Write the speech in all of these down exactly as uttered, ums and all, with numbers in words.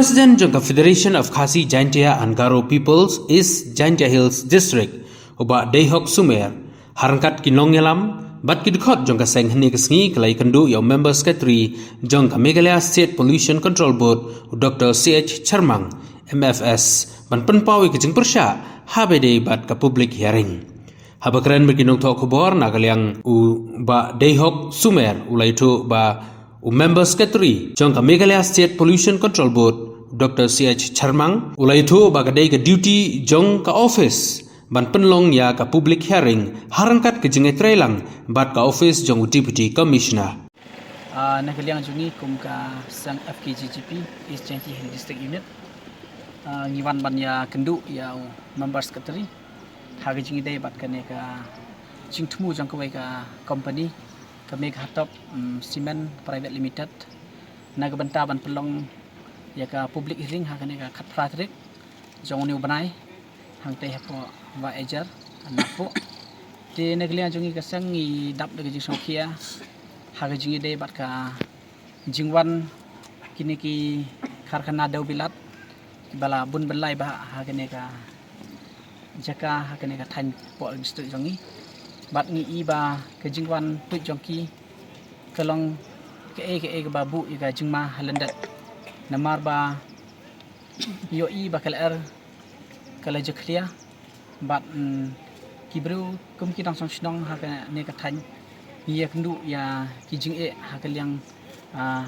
President jong ka Federation of Khasi Jaintia and Garo Peoples East Jaintia Hills District, u Bah Deihok Sumer, ha ryngkat ki nongïalam bad ki dkhot jong ka seng hynne ka sngi ki la ïakynduh ïa u Member Secretary jong ka Meghalaya State Pollution Control Board, u Doctor C H Charmang, M F S, ban pynpaw ïa ka jingpyrshah haba ïadei bad ka public hearing. Haba kren bad ki nongthoh khubor na ka liang u Bah Deihok Sumer u la ïathuh ba u Member Secretary jong ka Meghalaya State Pollution Control Board, Doctor C H Charmang, u la ïathuh ba ka dei ka duty jong ka office ban pynlong ïa ka public hearing ha ryngkat ka jingïatreilang bad ka office jong u Deputy Commissioner. Ah, na ka liang jong ngi kum ka seng F K J G P East Jaintia Hills District Unit, ah, ngi wan ban ïakynduh ïa u Member Secretary ha ka jingïadei bad kane ka jingthmu jong kawei ka company, ka Meghatop, mm, Cement Private Limited, na ka bynta ban pynlong ïa ka public hearing ha kane ka khatphra tarik jong une u bnai, hangtei hapoh Wah Ejar, Narpuh. Te na ka liang jong ngi ka seng ngi dap da ka jingsngewkhia ha ka jingïadei bad ka jingwan kine ki karkhana dewbilat kiba la bun byllai bha ha kane ka jaka, ha kane ka thaiñ hapoh district jong ngi. Bad ngi i ba ka jingwan tuid jong ki ka long kaei kaei kaba buh ïa ka jingma ha lyndet. Namar ba ïohi ba ka lyer ka la jakhlia bad, mm, ki briew kum ki nongshong shnong ha kane ka thaiñ ngi ïakynduh ïa ki jingeh ha ka liang, ah,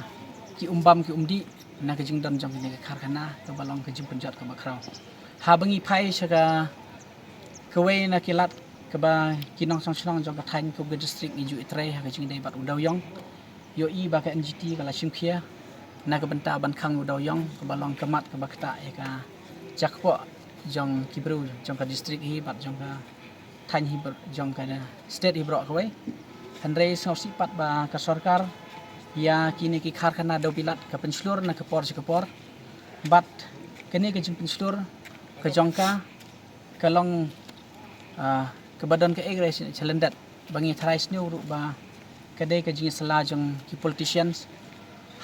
ki um bam ki um dih na ka jingdon jong kane ka karkhana kaba long ka jingpynjot kaba khraw. Haba ngi phai sha ka kawei na ki lad kaba ki nongshong shnong jong ka thaiñ kum ka district ngi ju ïatrei ha ka jingïadei bad u dewïong. Ïohi ba ka N G T ka la shim khia na ka bynta ban khang u dewïong kaba long ka mat kaba ktah ïa ka jakpoh jong ki briew jong ka district hi bad jong ka thaiñ hi br-, jong ka state hi baroh kawei. Hynrei sngewsih pat ba ka sorkar ïa kine ki karkhana dewbilat ka pynshlur na ka por sha ka por. Bad kane ka jingpynshlur ka jong ka ka long, ah, kaba don kaei kaei sha lyndet ba ngi tharai sniew ruh ba ka dei ka jingïasylla jong ki politicians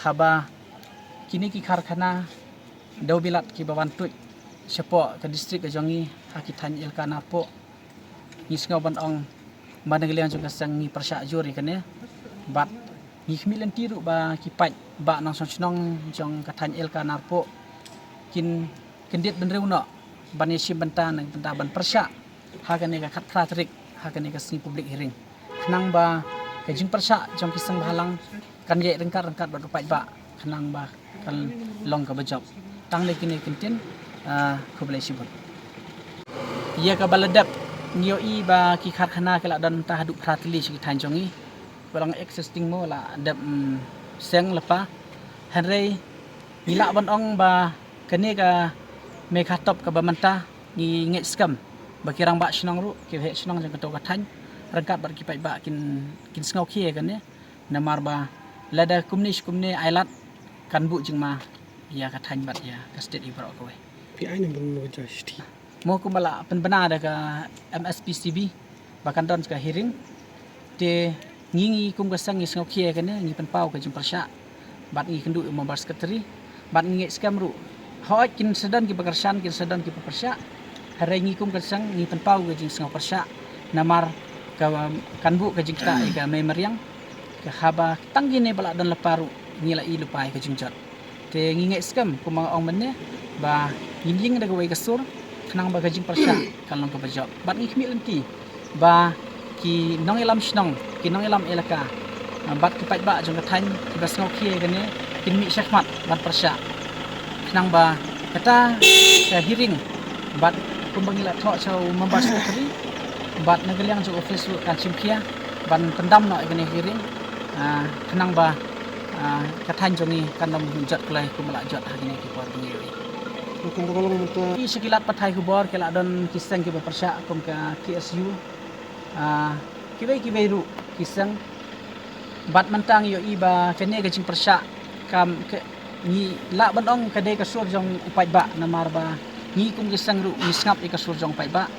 haba kine ki karkhana dewbilat kiba wan tuid shapoh ka district ka jong ngi ha ki thaiñ Elaka Narpuh. Ngi sngew ban ong ba na ka liang jong ka seng ngi pyrshah jur ïa kane bad ngi khmih lynti ruh ba ki paidbah nongshong shnong jong ka thaiñ Elaka Narpuh kin kyndit bynriew noh ban ïashim bynta na ka bynta ban pyrshah ha kane ka khatphra tarik ha kane ka sngi public hearing. Khnang ba ka jingpyrshah jong ki seng bhalang kan ïaid ryngkat ryngkat bad u paidbah khnang ba kan long kaba jop. Tang da kine ki kyntien, ah, khublei shibun. Ïa kaba la dep ngi ïohi ba ki karkhana ki la don mynta haduh phra tylli sha ki thaiñ jong ngi. Ba long existing mo la dep, mm, seng lypa. Hynrei ngi lah ban ong ba kane ka Meghatop kaba mynta ngi ngeit skhem ba ki rangbah shnong ruh, ki heh shnong jong kato ka thaiñ ryngkat bad ki paidbah kin, kin sngewkhia ïa kane. Namar ba lada kumne shi kumne ai lad kan buh jingma ïa ka thaiñ bad ïa ka state hi baroh kawei. Phi ai number number ja shiti. Mo kumba la pynbna da ka M S P C B ba kan don ka hearing. Te ngi, ngi kum ka seng ngi sngewkhia ïa kane, ngi pynpaw ka jingpyrshah bad ngi kynduh ïa u member secretary bad ngi ngeit skhem ruh hooid kin sa don kiba kyrshan, kin sa don kiba pyrshah. Hynrei ngi kum ka seng ngi pynpaw ka jingsngewpyrshah namar ka kan buh ka jingktah ïa ka mei mariang. Ka haba tang kine ba la don lypa ruh ngi la i lypa ïa ka jingjot. Te ngi ngeit skhem kumba nga ong mynne ba ngin ïeng da kawei ka sur khnang ba ka jingpyrshah kan long kaba jop. Bad ngi khmih lynti ba ki nongïalam shnong, ki nongïalam elaka, ah, bad ki paidbah jong ka thaiñ kiba sngewkhia ïa kane kin mih shakhmat ban pyrshah. Khnang ba kata ka hearing bad kumba ngi la thoh sha u member secretary bad na ka liang jong office ruh kan shim khia ban pyndam noh ïa kane hearing, ah, khnang ba, ah, ka thaiñ jong ngi kan long jot kloi kumba la jot ha kine ki por ba ngi ïohi. Ki sha ki lad pathai khubor ki la don ki seng kiba pyrshah kum ka K S U, ah, kiwei kiwei ruh ki seng. Bad mynta ngi ïohi ba kane ka jingpyrshah kam ka, ngi lah ban ong ka dei ka sur jong u paidbah namar ba ngi kum ki seng ruh ngi sngap ïa ka sur jong u paidbah.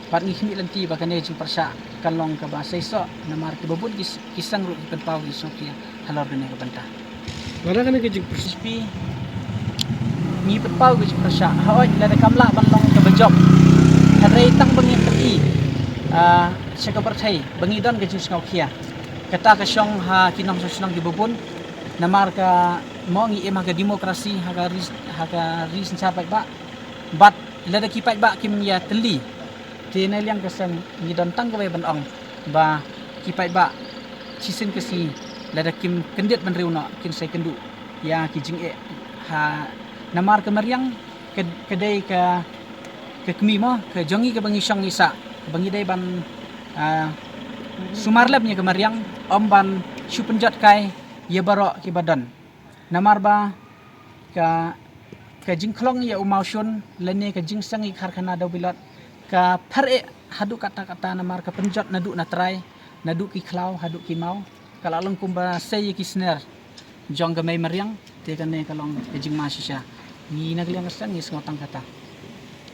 Bad ngi khmih lynti ba kane ka jingpyrshah kan long kaba seisoh namar kiba bun ki, ki seng ruh ki pynpaw ki sngewkhia halor kane ka bynta. Lada kane ka jingpyrshah pi Ngi pynpaw ka jingpyrshah, hooid lada kam lah ban long kaba jop, hynrei tang ba ngi pyni, ah, sha ka pyrthei ba ngi don ka jingsngewkhia. Kata ka shong ha ki nongshong shnong kiba bun. Namar ka mo ngi im ha ka demokrasi, ha ka ri, ha ka ri synshar paidbah. Bad lada ki paidbah kim ïa tylli, te na liang ka seng ngi don tang kawei ban ong ba ki paidbah shisien ka sngi lada kim kyndit bynriew noh kin sa ïakynduh ïa ki jingeh ha, namar ka mariang ka, ka dei ka, ka kmie mo ka jong ngi kaba ngi shong ngi sah, kaba ngi dei ban, ah, sumar lem ïa ka mariang, ym ban shu pynjot kai ïa baroh kiba don. Namar ba ka, ka jingkhlong ïa u mawshun lane ka jingseng ïa ki karkhana dewbilat ka pher eh haduh katta katta, namar ka pynjot naduh na trai, naduh ki khlaw haduh ki maw, ka la long kumba sei ïa ki sner jong ka mei mariang. Te kane ka long ka jingma shisha. Ngi na ka liang ka seng ngi sngewtang kata.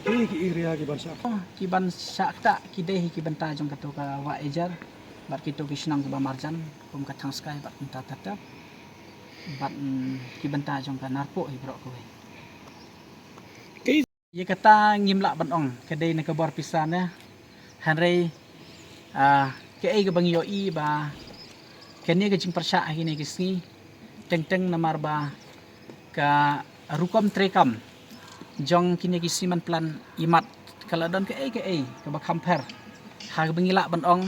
Ki, ki area ki ban shah, ki ban shah kata ki dei hi ki bynta jong kato ka Wah Ejar bad kito ki shnong kiba marjan, kum ka Thangskai bad kumta ter ter, bad, mm, ki bynta jong ka Narpuh hi baroh kawei. Ïa kata ngim lah ban ong ka dei na ka bor pisa ne, hynrei, ah, kaei kaba ngi ïohi ba kane ka jingpyrshah ha kine ki sngi teng teng namar ba ka rukom treikam jong kine ki cement plant imat ka la don kaei kaei kaba kham pher. Ha kaba ngi lah ban ong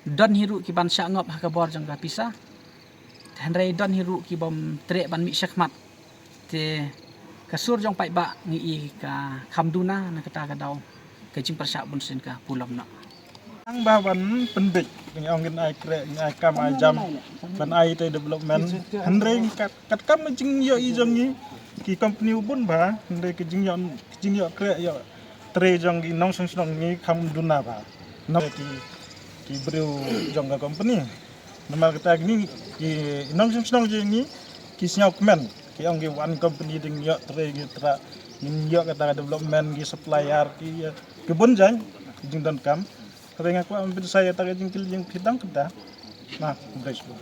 don hi ruh ki ban shah ngop ha ka bor jong ka pisa, hynrei don hi ruh ki bym treh ban mih shakhmat. Te ka sur jong paidbah ngi i ka kham duna na kata ka daw, ka jingpyrshah bunsien ka pulom noh. Tang ba ban pynbeit, ngi ong ngin ai kreh, ngin ai kam ai jam ban ai te development. Hynrei kat, katkam ka jingïohi jong ngi ki company u bun bha, hynrei ka jingïoh, ka jingïoh kreh ïoh trei jong ki nongshong shnong ngi kham duna bha. Nong ki, ki briew jong ka company. Namar kata kine ki nongshong shnong jong ngi ki sngewkmen, ki ong ki wan company dang ïoh trei, ngi trah, ngin ïoh kata ka development, ki supplier, ki, ki bun jait ki jingdonkam. Hynrei nga kwah ban pynshai ïa kata ka jingkylli jingpyntang kata. Nah, khublei shibun.